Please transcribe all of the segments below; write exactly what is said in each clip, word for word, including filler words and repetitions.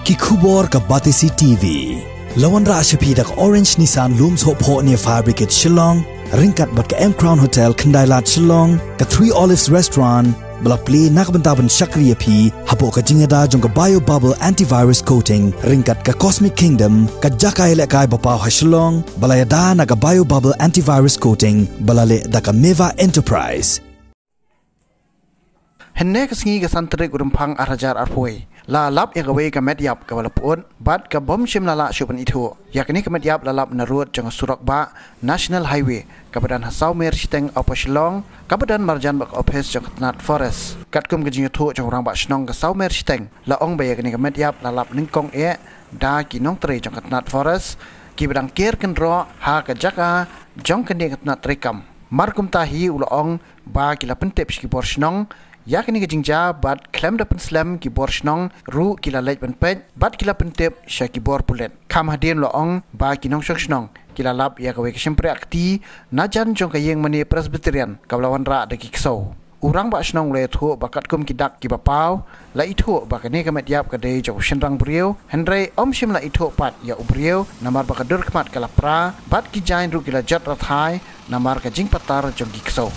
Ki khubor ka Batesi T V. La wanrah sha phi da ka Orange Nissan Lum Sohphoh near Fire Brigade Shillong, ryngkat bad ka M Crown Hotel Khyndai Lad Shillong, ka Three Olives Restaurant, ba la plie na ka bynta ban shakri ïa phi hapoh ka jingïada jong ka Bio Bubble Antivirus Coating ryngkat ka Cosmic Kingdom, ka jaka ïalehkai ba paw ha Shillong, ba la ïada na ka Bio Bubble Antivirus Coating, ba la leh da ka Meva Enterprise. Hynne ka sngi ka san tarik u Rymphang ar hajar arphew wei, la lap ïa kawei ka met ïap kaba la pyut bad ka bym shym la lah shuh ban ithuh. Ïa kane ka met ïap la lap na rud jong ka surok bah National Highway kaba don ha saw mer shiteng Upper Shillong, kaba don marjan bad ka ophis jong ka tnat Forest. Katkum ka jingïathuh jong u rangbah shnong ka saw mer shiteng, la ong ba ïa kane ka met ïap la lap nyngkong eh da ki nongtrei jong ka tnat Forest, kiba dang ker kynroh ha ka jaka jong kane ka tnat treikam. Mar kumta hi u la ong ba ki la pyntip sha ki bor shnong ïa kane ka jingjia bad khlem da pynslem ki bor shnong ruh ki la leit ban peit bad ki la pyntip sha ki bor pulit. Kham hadien u la ong ba ki nongshong shnong ki la lap ïa kawei ka shympriahkti na jan jong ka ïingmane Presbyterian kaba la wanrah da ki ksew. U rangbah shnong u la ïathuh ba katkum ki dak kiba paw, la ithuh ba kane ka met ïap ka dei jong u shynrang briew, hynrei ym shym la ithuh pat ïa u briew, namar ba ka dur khmat ka la pra bad ki jaiñ ruh ki la jot rathai namar ka jingpatar jong ki ksew.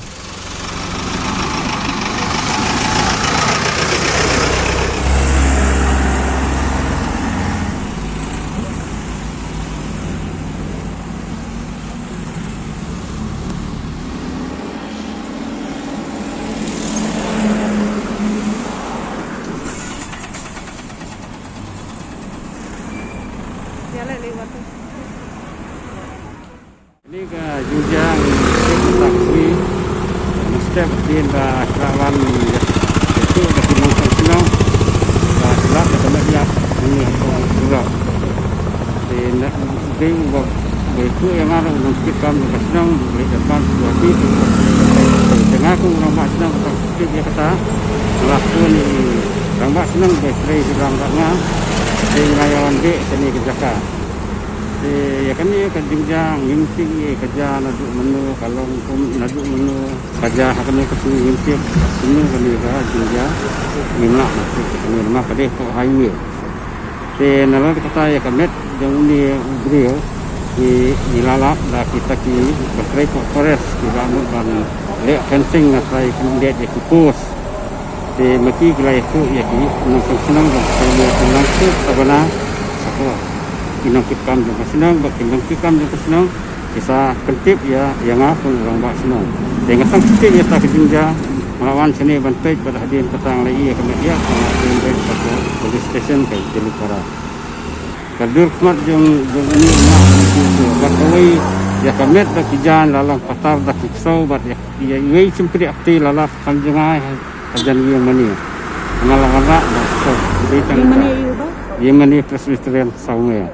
Kane ka jingjia ngi tip ba ka sngi, mynstep hadien ba ka la wan ïathuh da ki nongshong shnong ba ka la ka met ïap hangne ha Pura. Te na dei uba ïathuh ïa nga ruh u nongtip kam jong ka shnong, u leit da ban u ati. Te nga kum u rangbah shnong ba tip ïa kata, nga la phone ïa u rangbah shnong ba trei shynrang bad nga. Te nga ïa wan beh kane ka jaka. Te ïa kane ka jingjia ngim tip ïa ka jia naduh mynno, ka long kum naduh mynno ka jia ha kane ka sngi, ngim tip kumno kane ka jingjia. Ngim lah ban tip kane namar ka dei hapoh highway. Te nalor kata ïa ka met jong une u briew ngi, ngi la lap da kita kiba trei hapoh forest kiba mut ban leh fencing na trai khyndiat ïa ki post. Te ma ki ki la ïathuh ïa ki nongshong shnong jong ka shnong, ki nongshong shnong, ki nongtip kam jong ka shnong bad ki nongtip kam jong ka shnong ki sa pyntip ïa, ïa nga kum u rangbah shnong. Te nga sngewthuh ïa kata ka jingjia, nga la wan shane ban peit bad hadien kata nga la ïohi ïa ka met ïap, nga la pynbeit sha ka police station ka Jailuwpara. Ka dur khmat jong, jong une u mah bad kawei ïa ka met da ki jaiñ la long patar da ki ksew bad ïa, ïa iwei i shympriahkti la lap kham jngai hajan ïingmane. Nga la wanrah da ksew. Ïingmane ïa u ba? Ïingmane Presbyterian Sawmer.